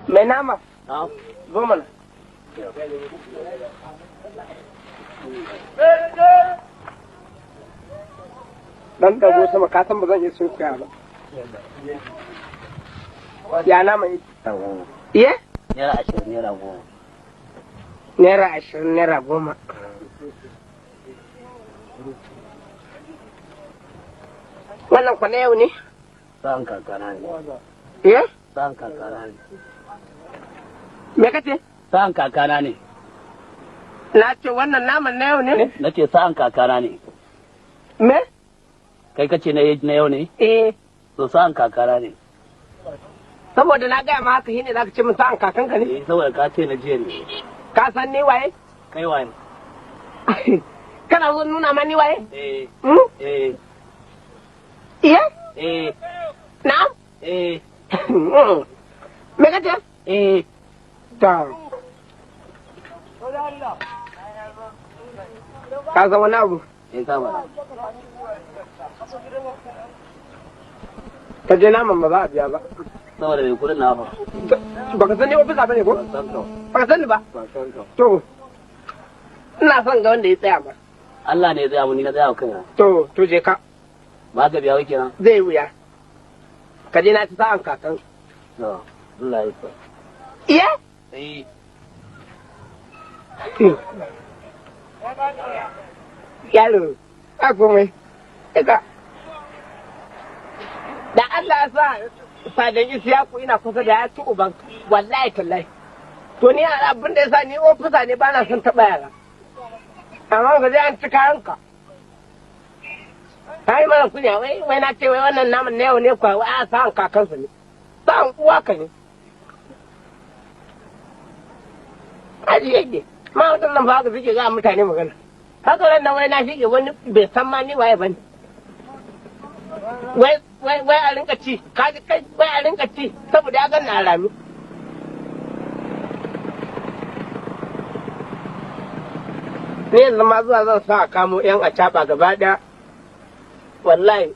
Mai nama, Na'am. zo mana. Dan dago sama, ka san ba zan iya sunkuya ba. Ya nama yake? Iye? Naira 20, naira 10. Naira 20, naira 10. Wannan kwa na yau ne? Sa'an kakana ne. Iye? Sa'an kakana ne. Me kace? Sa'an kakana ne. Na ce wannan naman na yau ne? Na ce sa'an kakana ne. Me? Kai kace na yau ne? Eh. To sa'an kakana ne. Saboda na gaya ma haka shine zaka ce min sa'an kakanka ne? Eh, saboda ka ce na jiya ne. Ka san ni waye? Kai waye? Kana zo nuna ma ni waye? Eh. Hmm? Eh. Iye? Eh. Na'am? Eh. Me kace? Eh. Ta. Ka san wani abu? Eh, ka faɗa. Ka je naman ba za a biya ba. Saboda mai kuɗin na fa. Baka san ni ofisa bane ko? Ban san ka. Baka san ni ba? Ban san ka. To. Ina son ga wanda ya tsaya ba. Allah ne ya tsaya mu, ni na tsaya wa kaina. To, je ka. Ba ka biya wai kenan. Zai wuya. Ka je na ci sa'an kakan. To, Allah ya sa. Iya? Eh. Yaro, ba komai. Ika. Da Allah ya sa sadan Isiyaku ina kusa da ya ci uban, wallahi tallahi. To ni abin da ya sa ni ofisa ne ba na son taɓa yara. Amma ka je an ci kayanka. Ka yi mana kunya, wai na ce wai wannan naman na yau ne kuwa, wai a sa'an kakansu ne. Sa'an uwa ka ne. Aji yake. Ma waɗannan ba haka suke ga mutane magana. Haka ran nan wai na shige wani bai san ma ni waye bane. Wai wai wai a rinka ci, kaji kai, wai a rinka ci saboda ya ganna a rami. Ni yanzu ma zuwa zan sa a kamo yan acaɓa gaba ɗaya. Wallahi